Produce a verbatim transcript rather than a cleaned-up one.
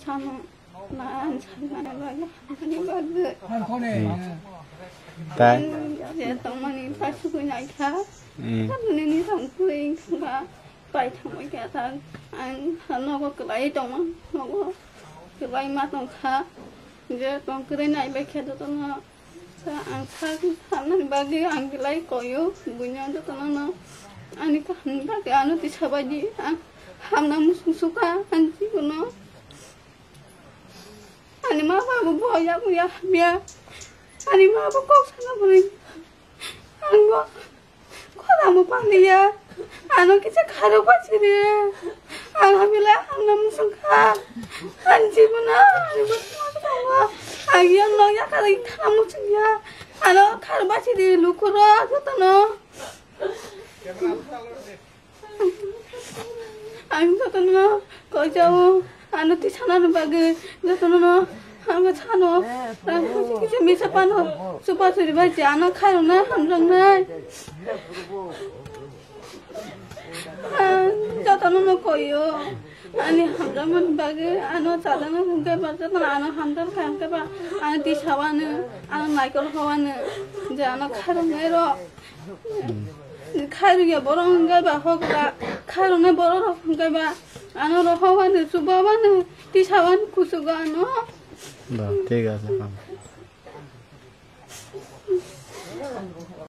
Ano na ang sakna bagwi hamani bagwi. Hmm. Tai? Ang je tongmani ta sugwi naikha. Hmm. Nini tongkha. Pai thangbai kha ta. Ang nogo kwlai tongma, nogo kwlai ma tongkha. Je tong kwrwi naibai khe jotono. Sa ang sak saknani bagwi ang belai koyo, buino jotono no ani kahamni bagwi ano tisa bai di, ang hamna musung suka ang jibono. Ani ma babu bo ya ya hamya, ani ma bo kok sana bwrwi ang bo khorang bo paliya, ano kisa kharok bai sidi, ang belai hamna musung kha, ang jibono ani bo ang yang no ya kharok khana musung ya. Ano khar bachidi lukuro jotono. Ang jotono koijao ano tisana bagwi jotono no ang sano. Kisa misa pano supa suri bachi ano kharona hamrangnai. Ang jotono no koyo. Ani hamjakmani bagwi ano chajagna hwnkhe ba jotono ano hamjak kha hwnkhe ba ano tisawano ano naikol hawano je ano khairoknai rok khairokya borok hwnkhe ba hokra khairoknai borok rok hwnkhe ba ano rok hawano chubawano tisawano kuchugo ano. Ba, thik ache.